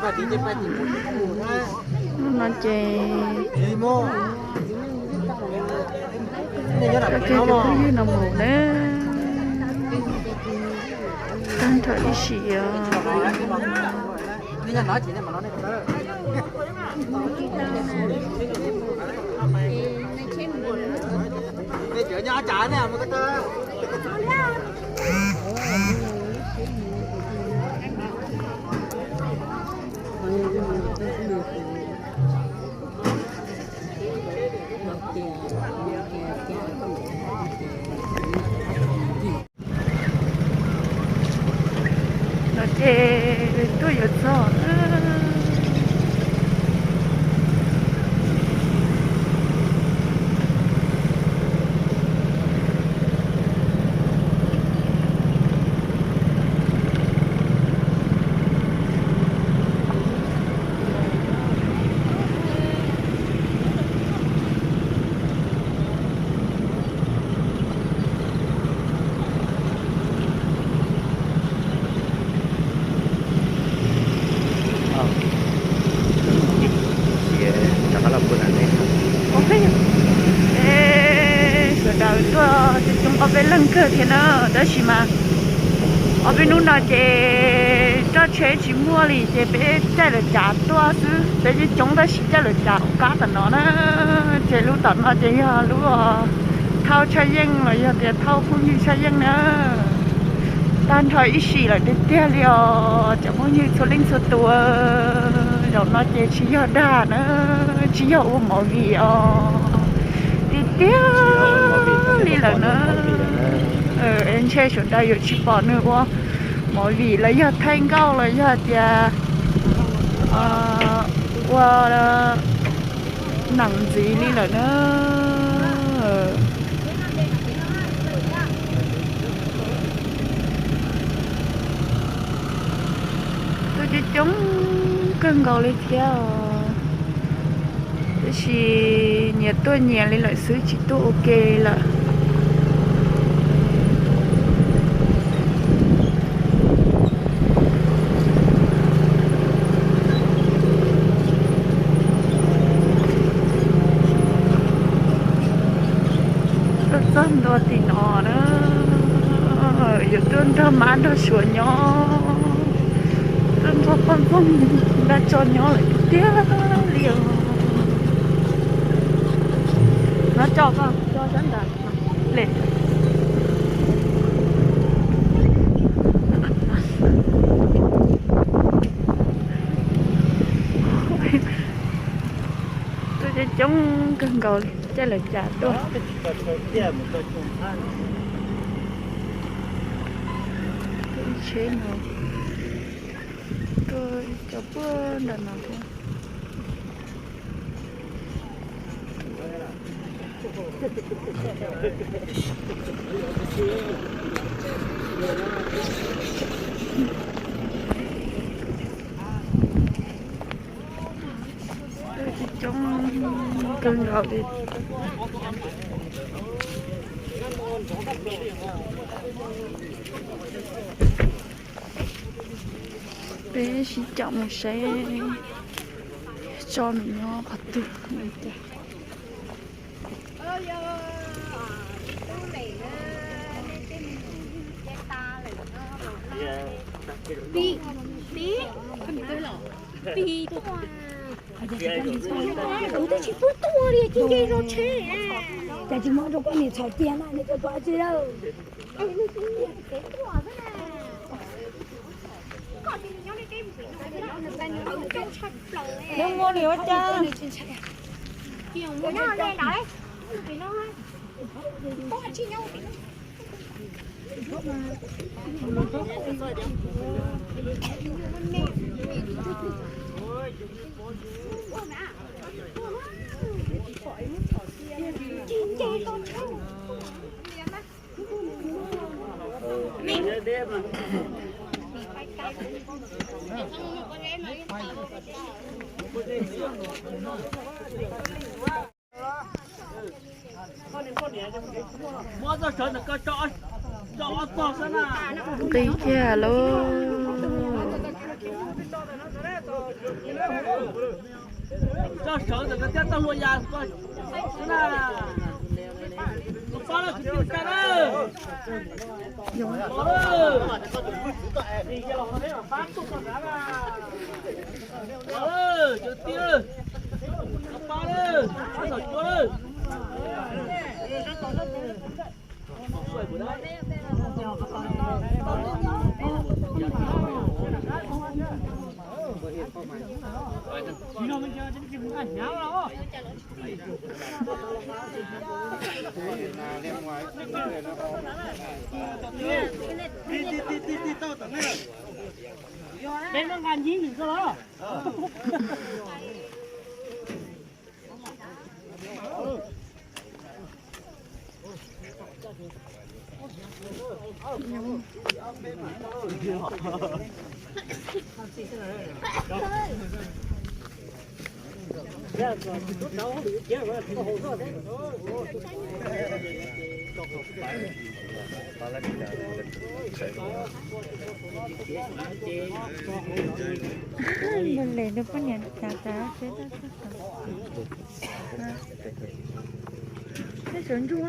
Hnub no ces coj phooj ywg no mus na, tag nrho ib sim os. No ces tuaj yuav txog. Sawv daws tuaj coob coob ob peb leeg kawg thiab na, tab sis mas ob peb hnub no ces toj tsheb tsis muaj li ces peb caij lawv cav tuaj xwb, peb coob coob tab sis caij lawv cav ua qab tom no na. Ces lub tom no ces yog lub thauj Tshaj Yeej los yog tias thauj phooj ywg Tshaj Yeej na. Tag nrho ib sim lawm tiag tiag li os cov phooj ywg txhua leej txhua tus. Zaum no ces tsis yog dag na, tsis yog ua movie os, tiag tiag li lawm na. Ntshe sawv daws yuav tsis pom nws ua movie los yog thaij nkauj los yog tias ua nam ntxiv li lawm na. Tuaj coob coob kawg nkaus li thiab os. Tab sis nyias tuaj nyias li lawm xwb tsis tuaj ua ke lawm. Tuaj txog ntua tim no na, yuav tuaj nrog mab nrog suav nyob, tuaj nrog poj ntxoog nrog tso nyob lawm tiag li os. No tso koj tso sab ntawd li. Tuaj coob coob kawg nkaus li, caij lawv cav tuaj. Tsheb no tuaj cov puag nram no thiab. Coob kawg nkaus li. Peb sib caum mus saib tso nws nyob qhov twg. Kuv twb tsis pub tuaj li, cia nce zos tsheb. Cas tsis muab rau koj niam txhais cia na, neb cov pov tsi. Neb muab li ua cas? Nqis kiag lauj. Tso sawv ntawm ko thiab txoj hlua ya ko na. Tus pab no kwv tij neej tsa na. Los lawm. Los lawm, cov kwv tij, tus pab na, txhob xav cua lawm. Peb muab nqa ncig nws ko los. Ntawd lawm nws poj niam tas tas seb. Neb sawv ntsug.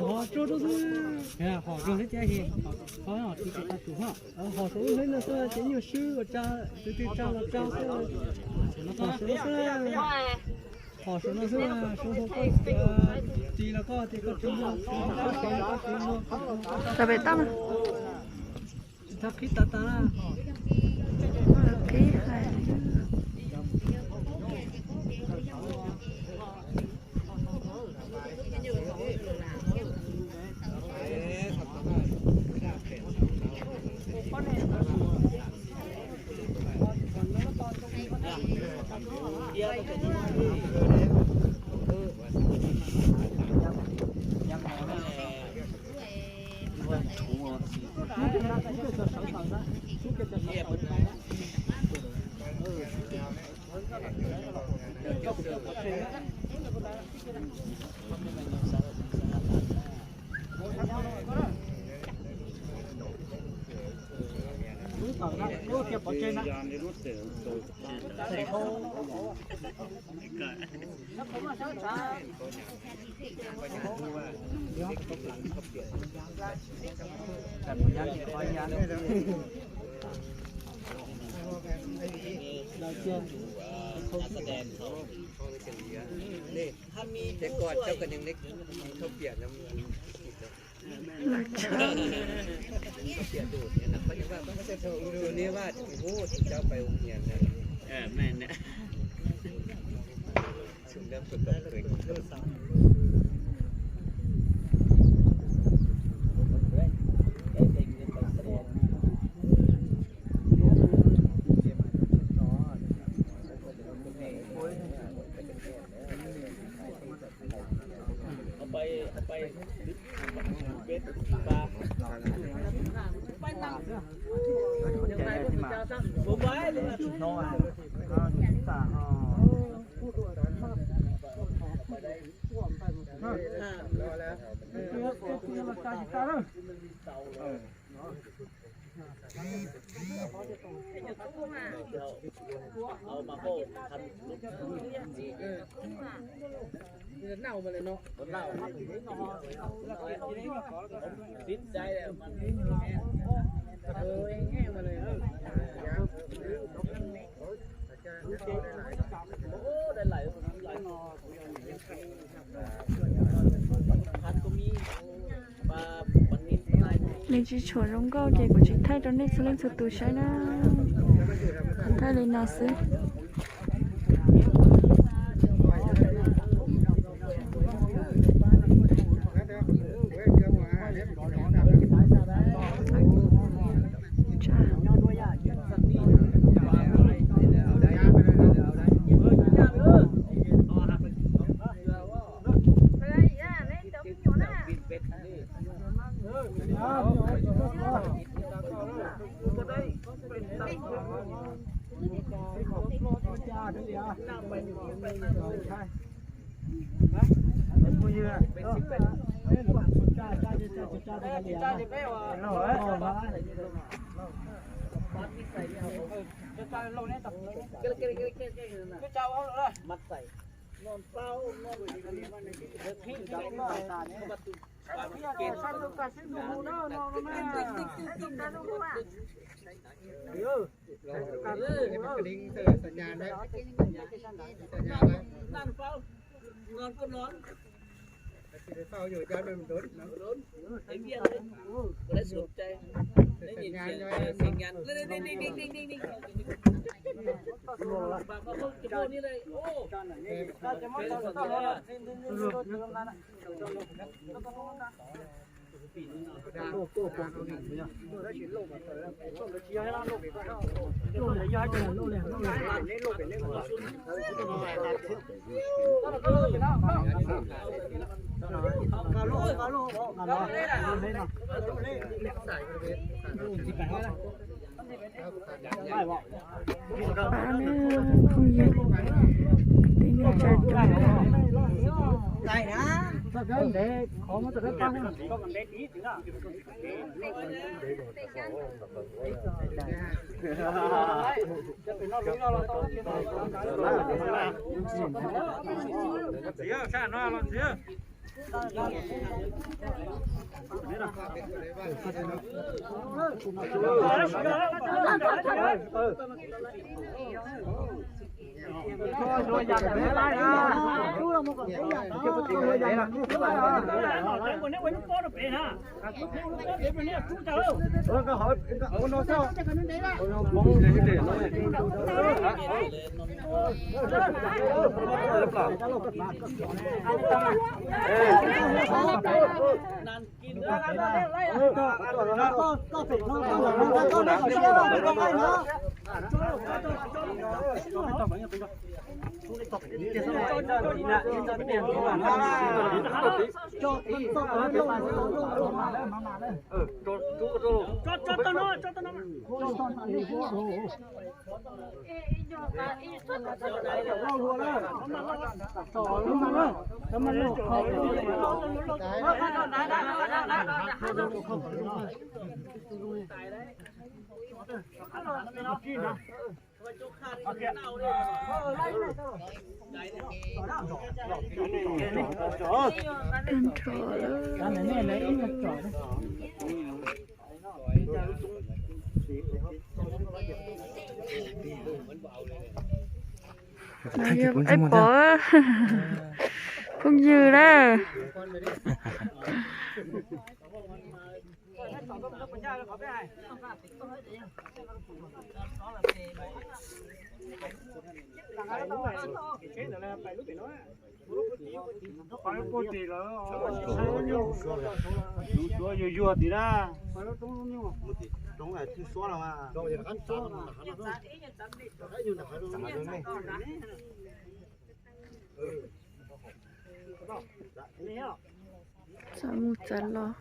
Ho tso rau xwb, ho tso thiab ces ho tsis tau tus ho. Ho saum lub hlwb no xwb ces nyuag swb ua tsa, tus twg tsa los tsa xwb. Ho saum no xwb, ho saum no xwb, saum no koj ris los koj tias koj tsis muaj, koj tsis muaj. Txog pem toj no. Tsis txhob qhib tas tas na. Qhib hais. Nws tsis tshua zoo nkauj ces kuv tsis thaij rau nej txhua leej txhua tus saib na. Thaij li no xwb. Pab na, phooj ywg, tib nyuag tsa rau. Ib pom phooj ywg na. Yuag yuag tim na. Txav mus txav los.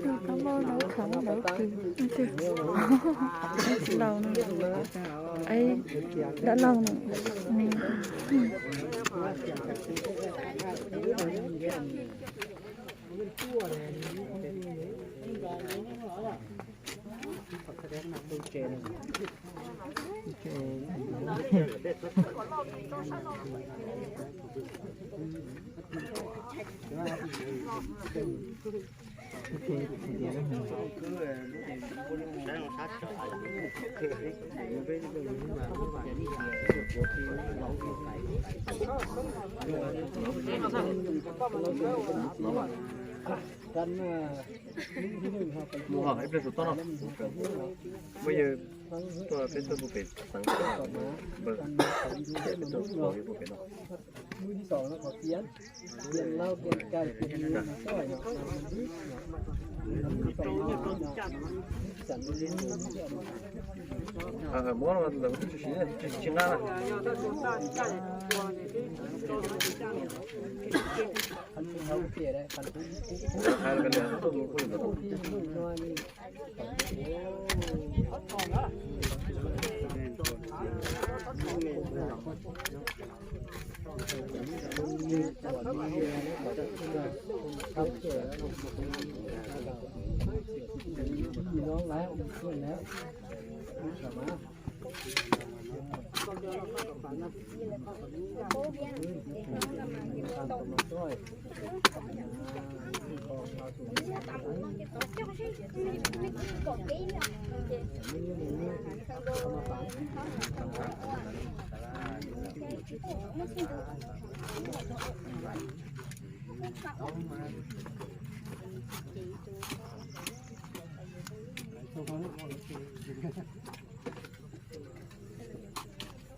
Tus kab npauj lawv khawv lawv kws, laus no, es dab laug no. Mus ho ib pliag tus tob no. Muaj yawg tuaj peb tuaj pem xeev, peb tuaj pem no. Muab lawv twb tsis siv, tsis nqa na.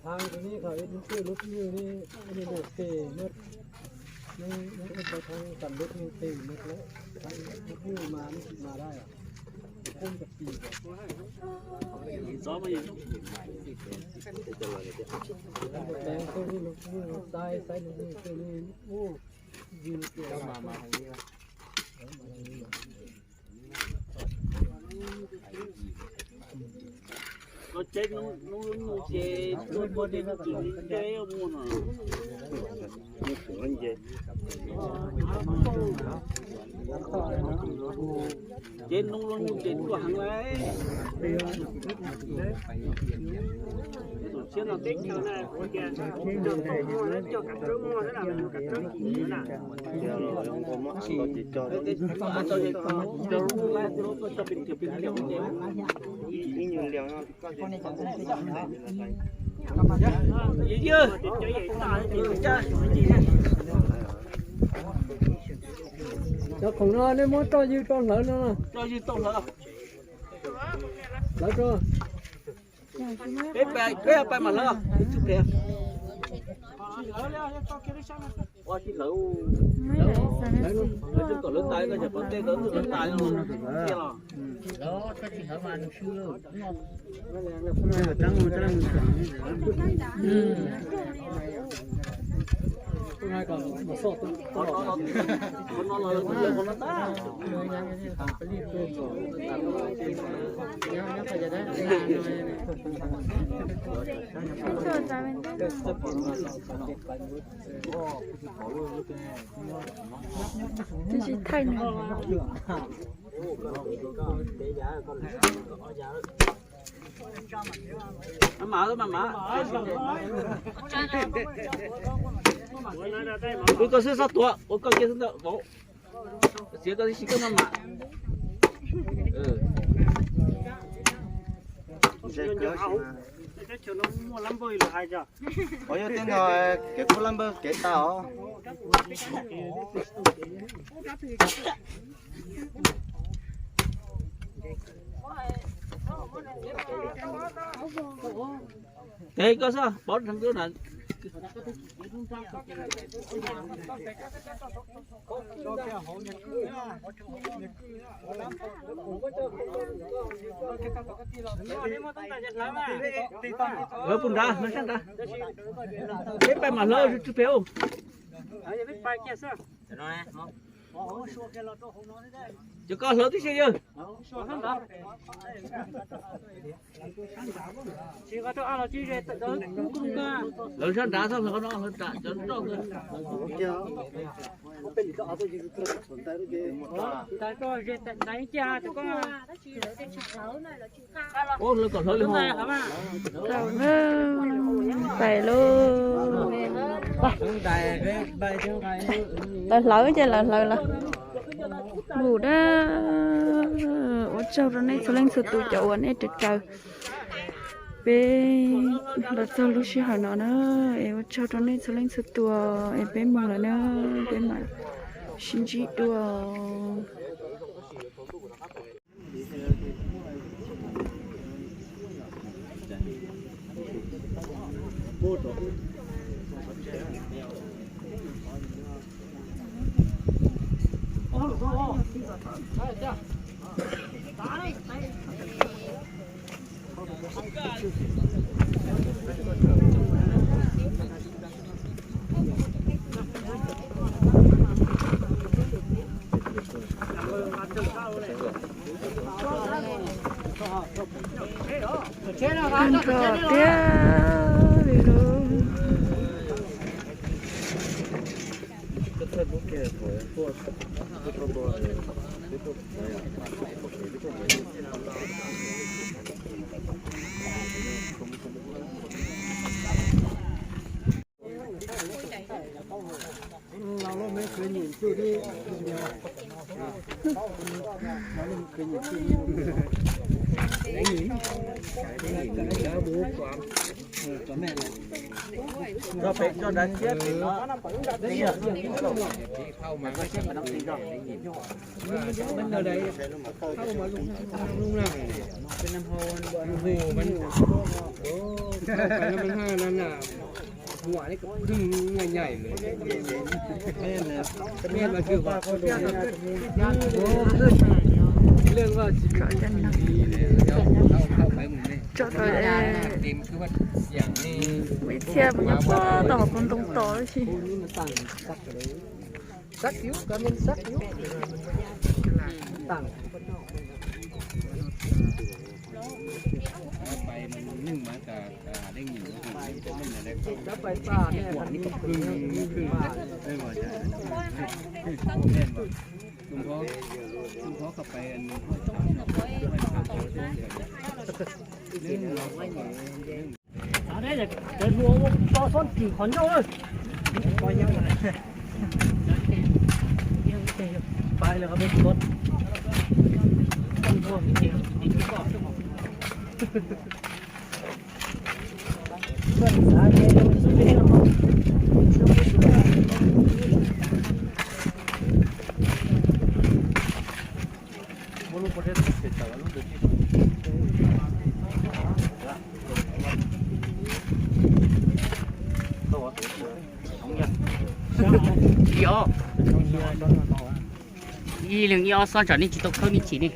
Thaum ub ne, lub phooj ywg ne, nws mus tes, nws, nws ua tau thaum tam lub phooj ywg tes, nws, lub phooj ywg mas nws tsis mas dab, phooj ywg pis. Lub phooj ywg saib, saib lub phooj ywg tes ne, ua, ywg tes. Los tsev hnub hnub ces tuaj muaj tej tus li nce muaj no. Ces hnub los hnub ces tuaj heev lawm. Tus tshiab no teb chaws na, kuv tias cog tau muag na, cog kav tsawb muag xwb na, kav tsawb kim na. Cov khoom no nej muab roj ywg rau hlawv no. Roj ywg tau hlawv. Hlawv rau. Peb, peb pais mas hlawv, ib tug pem. Ua tsis hlawv. Hlawv kom hlawv tas, koj cov pov tej ntawd hlawv tas no. Twb tsis thaij nws. Ua koj xwb xob tuav, ua koj kiag xwb ntawm vauv. Txiav koj tib si koj maj mam. Ua yog tej no kev kub lab npawg kev tas os. Tes koj xwb, paub rau na. Hlawv puag nrad, no sab nrad. Peb pais mam hlawv tsw pem. Cov ko hlawv tib si yawg. Lawv sab nrad txhob hlawv no, hlawv nram cov roj. Ua lawv kom hlawv li hos. Tau na, pais lauj. Lawv hlawv ces lawv hlawv lawm. Mus da, ua tsaug rau nej txhua leej txhua tus cov uas nej raws raws peb los txog lub sij hawm no na. Es ua tsaug rau nej txhua leej txhua tus es peb mus lawm na, peb mam sib ntsib dua. Kawg nrog tiag li lauj. Tso pem tso dav siab pem no. Tso rau ib txhia mus nyob puag tom hauv paus ntoo tos si. Ib leeg ib ob xob tsam nej tsis tau khawb me chim ne.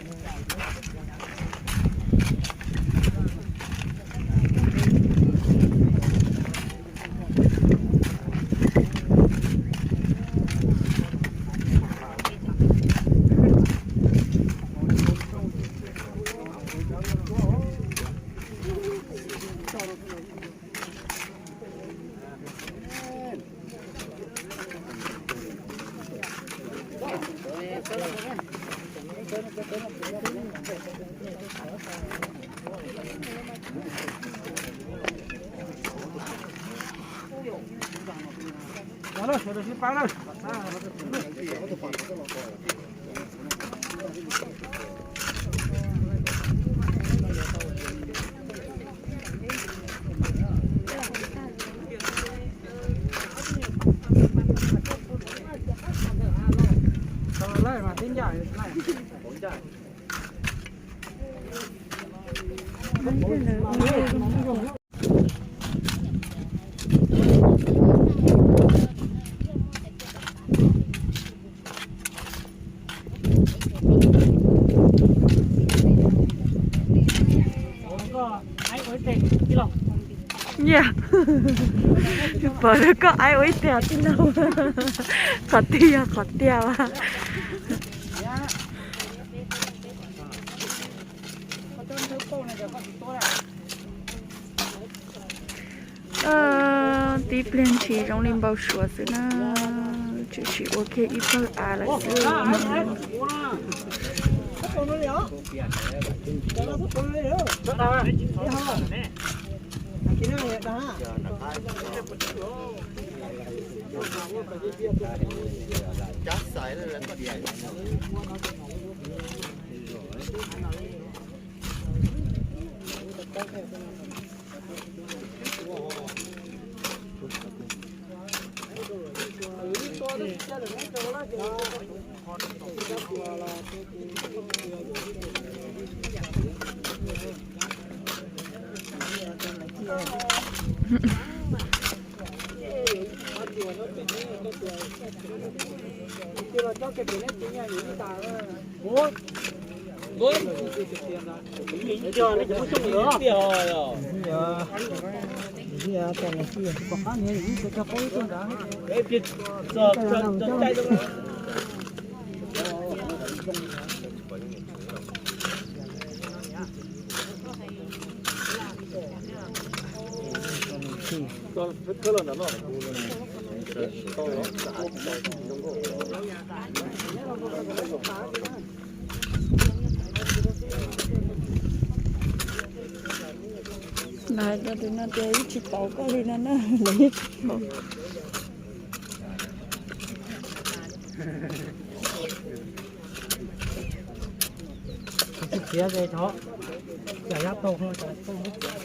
Yog, pom koj aib ua ib tiag tib no. Qhov twg yog qhov tiag as? Tib pliag ntshis zoo li npau suav xwb na, tshwm sim ua kiag ib pawg av lawm xwb. Hais rau tus no tias yeej tsis paub koj li no na, lawv yeej tsis paub. Txiav txiav ces thov, cas yab tau no cas tau muab txiav.